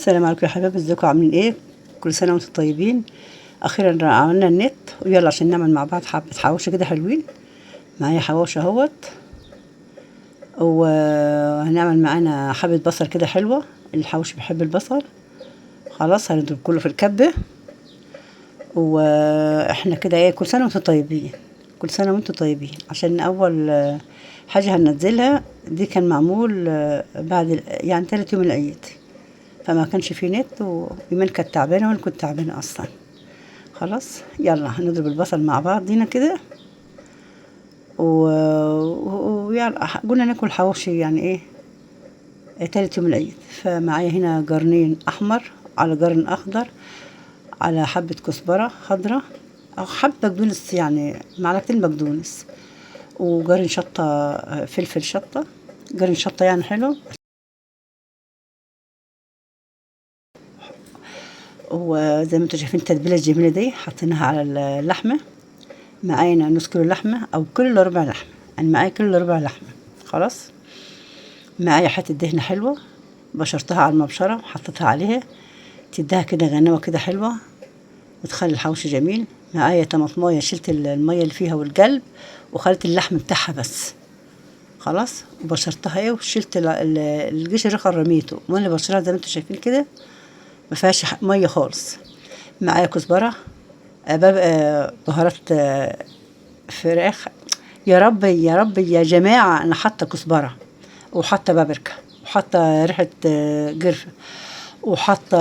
السلام عليكم يا حبايب، ازيكم عاملين ايه؟ كل سنة وانتم طيبين. اخيرا عملنا النت ويلا عشان نعمل مع بعض حبه حواوشي كده حلوين. معايا حواوشي اهوت، وهنعمل معانا حبه بصل كده حلوة. الحواوشي بيحب البصل. خلاص هنضرب كله في الكبه واحنا كده ايه. كل سنة وانتم طيبين، كل سنة وانتم طيبين. عشان اول حاجة هننزلها دي كان معمول بعد يعني تالت يوم العيد، فما كانش فيه نت، وإيمان كانت تعبانة وانا كنت تعبانة اصلا. خلاص يلا هنضرب البصل مع بعض هنا كده ويلا قلنا ناكل حواوشي يعني ايه تالت يوم العيد. فمعايا هنا قرنين احمر على قرن اخضر على حبه كزبره خضراء او حبه بقدونس، يعني معلقتين بقدونس، وقرن شطه، فلفل شطه، قرن شطه يعني حلو. وزي ما انتم شايفين التتبيله الجميلة دي حطيناها على اللحمة. معانا نص كيلو لحمه او كل ربع لحمه، انا معايا كل ربع لحمه. خلاص معايا حتة دهنه حلوة بشرتها على المبشره وحطيتها عليها، تديها كده غناوه كده حلوة وتخلي الحواوشي جميل. معايا طماطمايه شلت المية اللي فيها والقلب وخلت اللحم بتاعها بس. خلاص وبشرتها ايه وشلت القشر خرميته وانا بشرها زي ما انتم شايفين كده، ما فيهاش مية خالص. معايا كزبره، بهارات، فراخ. يا ربي يا ربي يا جماعة، انا حاطه كزبره وحاطه بابريكا وحاطه ريحه، قرفه، وحاطه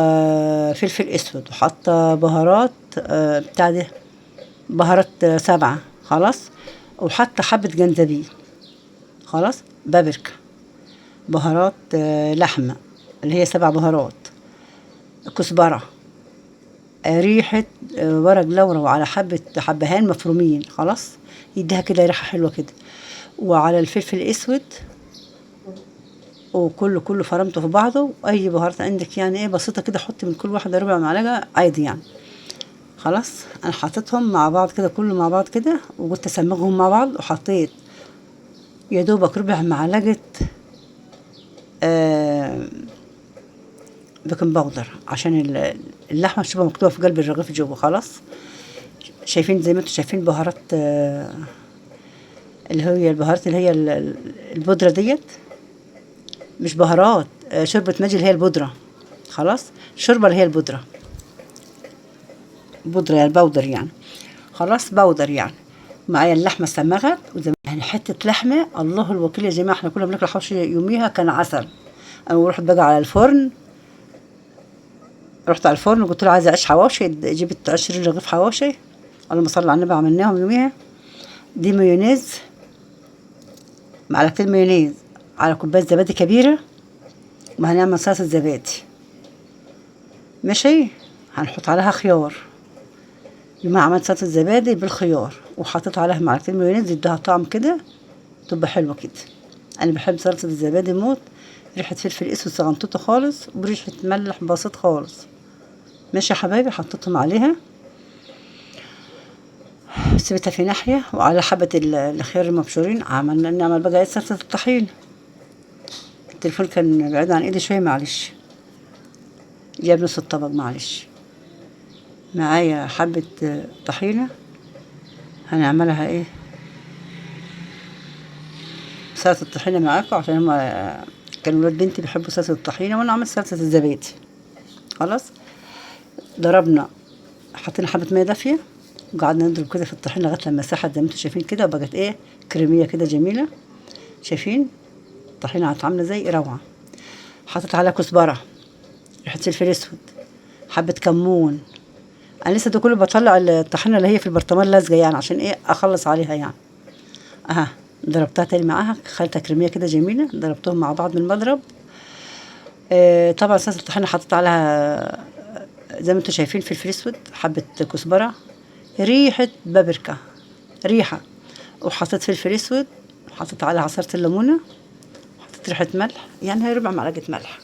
فلفل اسود، وحاطه بهارات، بتاع ده بهارات، 7. خلاص وحاطه حبه جنزبيل. خلاص بابريكا، بهارات، لحمه اللي هي 7 بهارات، كزبره، ريحه، ورق لورا، وعلى حبه حبهان مفرومين. خلاص يديها كده ريحه حلوة كده، وعلى الفلفل الاسود، وكله كله فرمته في بعضه. واي بهارات عندك يعني ايه بسيطة كده، حطي من كل واحدة ربع معلقه عادي يعني. خلاص انا حطيتهم مع بعض كده كله مع بعض كده، وقلت اسمغهم مع بعض، وحطيت يا دوبك ربع معلقه، baking powder عشان اللحمة تبقى مكتوبة في قلب الرغيف جوه. خلاص شايفين زي ما انتم شايفين بهارات، اللي هي البهارات اللي هي البودره ديت، مش بهارات، شوربة ماجي اللي هي البودره. خلاص شوربة اللي هي البودره، بودره يعني powder يعني. خلاص powder يعني. معايا اللحمة سمغت، وزي يعني حتة لحمه الله الوكيل يا جماعة، احنا كنا بناكل حواوشي يوميها كان عسل. انا رحت بقى على الفرن، رحت على الفرن وقلت له عايزه عيش حواوشي، جبت 20 رغيف حواوشي، اللهم صل على النبي، عملناهم يوميها. دي مايونيز، معلقتين مايونيز على كوباية زبادي كبيرة، وهنعمل صلصه زبادي ماشي. هنحط عليها خيار. يومها عملت صلصه زبادي بالخيار وحطيت عليها معلقتين مايونيز، يديها طعم كده تبقى حلوة كده. انا بحب صلصه الزبادي موت، ريحه فلفل اسود صغنطوطه خالص، وريحه ملح بسيط خالص. ماشي يا حبايبي، حطيتهم عليها، سيبتها في ناحية، وعلى حبه الخيار المبشورين. عملنا نعمل بقى صلصه الطحين. التليفون كان بعيد عن ايدي شوية معلش، جاب نص الطبق معلش. معايا حبه طحينه هنعملها ايه سلطة الطحينه معاكم، عشان هما كانوا ولاد بنتي بيحبوا سلطة الطحينه، وانا عملت سلطة الزبادي. خلاص ضربنا، حطينا حبه مية دافيه وقعدنا نضرب كده في الطحينه لغاية لما ساحت زي ما انتم شايفين كده، وبقت ايه كريميه كده جميلة. شايفين الطحينه عامله زي روعه. حطيت عليها كزبره، ريحه فلفل اسود، حبه كمون. انا لسه ده كله بطلع الطحينه اللي هي في البرطمان لازقه يعني عشان ايه اخلص عليها يعني. اها ضربتها تاني معاها، خلطه كريميه كده جميلة، ضربتهم مع بعض بالمضرب. طبعا صلصه الطحينه حطيت عليها زي ما انتم شايفين فلفل اسود، حبه كزبره، ريحه بابريكا ريحه، وحطيت فلفل اسود، وحطيت عليها عصيره الليمونه، وحطيت ريحه ملح، يعني هي ربع معلقه ملح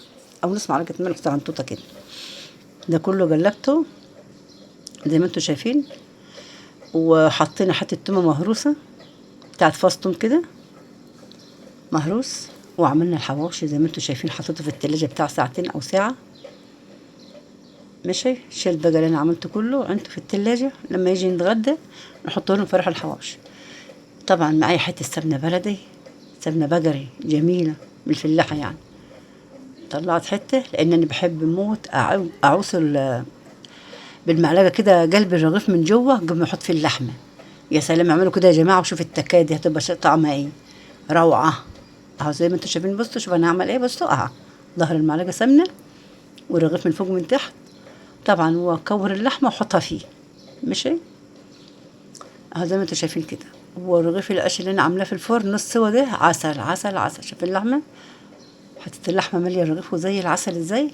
او نص معلقه ملح صغنطوطه كده. ده كله قلبته زي ما انتم شايفين، وحطينا حتة تومة مهروسه بتاعت فص توم كده مهروس، وعملنا الحواوشي زي ما انتم شايفين. حطيته في التلاجة بتاع ساعتين او ساعة. ماشي. شيل بقى اللي انا عملته كله عنده في التلاجة، لما يجي نتغدى نحط لهم فرح الحواوشي. طبعا معايا حتة سمنه بلدي، سمنه بقري جميلة من الفلاحة يعني. طلعت حتة لان انا بحب موت اعوص بالمعلقه كده قلب الرغيف من جوه قبل ما احط فيه اللحمة. يا سلام، اعملوا كده يا جماعة وشوف التكايه دي هتبقى طعمها ايه، روعه. اهو زي ما انتم شايفين. بصوا شوف انا هعمل ايه. بصوا اهو ظهر المعلقة سمنه والرغيف من فوق ومن تحت طبعا، واكور اللحمة واحطها فيه. ماشي اهو زي ما انتم شايفين كده. ورغيف العيش اللي انا عاملاه في الفرن نص سوا ده عسل عسل عسل. شوف اللحمة، حتة اللحمة ماليه الرغيف وزي العسل ازاي.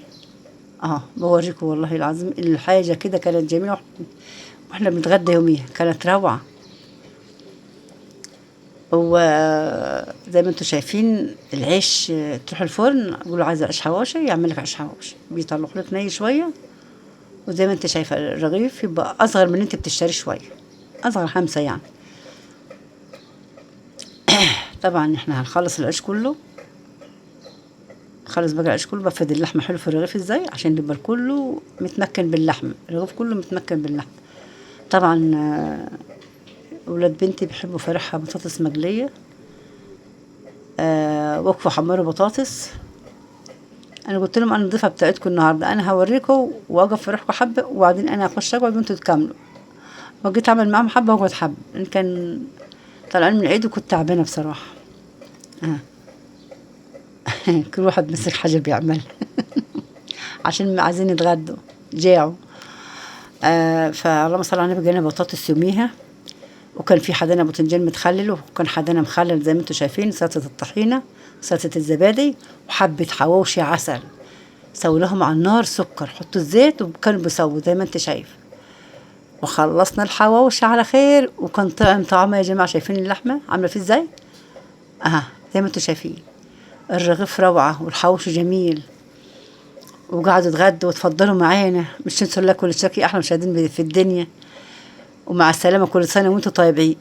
بوريكم والله العظيم الحاجة كده كانت جميلة، واحنا بنتغدى يوميها كانت روعه. وزي ما انتم شايفين العيش تروح الفرن يقولوا عايزه عيش حواشي، يعمل لك عيش حواشي، بيطلعوا لك ني شوية. وزي ما انت شايفه الرغيف يبقى اصغر من اللي انت بتشتري شوية، اصغر 5 يعني. طبعا احنا هنخلص العيش كله، خلص بقى العيش كله. بفرد اللحمة حلو في الرغيف ازاي عشان يبقى كله متمكن باللحمه، الرغيف كله متمكن باللحمه. طبعا ولاد بنتي بيحبوا فرحها بطاطس مقلية، وقفوا حمروا بطاطس. انا قلت لهم انا الضيفه بتاعتكم النهارده، انا هوريكم واقف في روحكم حبه، وبعدين انا هخش اقعد وانتوا تكملوا. وجيت اعمل معاهم حبه واقعد حبه، ان كان طالعين من العيد وكنت تعبانة بصراحة. كل واحد مسك حاجة بيعملها عشان عايزين يتغدوا، جاعوا. فاللهم صل على النبي. جينا بطاطس يوميها، وكان في حدانا باذنجان متخلل، وكان حدانا مخلل زي ما انتم شايفين، سلطة الطحينه، سلطة الزبادي، وحبه حواوشي عسل. سووا لهم على النار سكر، حطوا الزيت وكانوا بيسووا زي ما انت شايف. وخلصنا الحواوشي على خير، وكان طعم طعمه يا جماعة. شايفين اللحمة عامله فيه ازاي؟ زي ما انتم شايفين الرغيف روعه والحواوشي جميل. وقعدوا اتغدوا وتفضلوا معانا. مش تنسوا اللايك والاشتراك، احلى مشاهدين في الدنيا. ومع السلامة، كل سنة وانتم طيبين.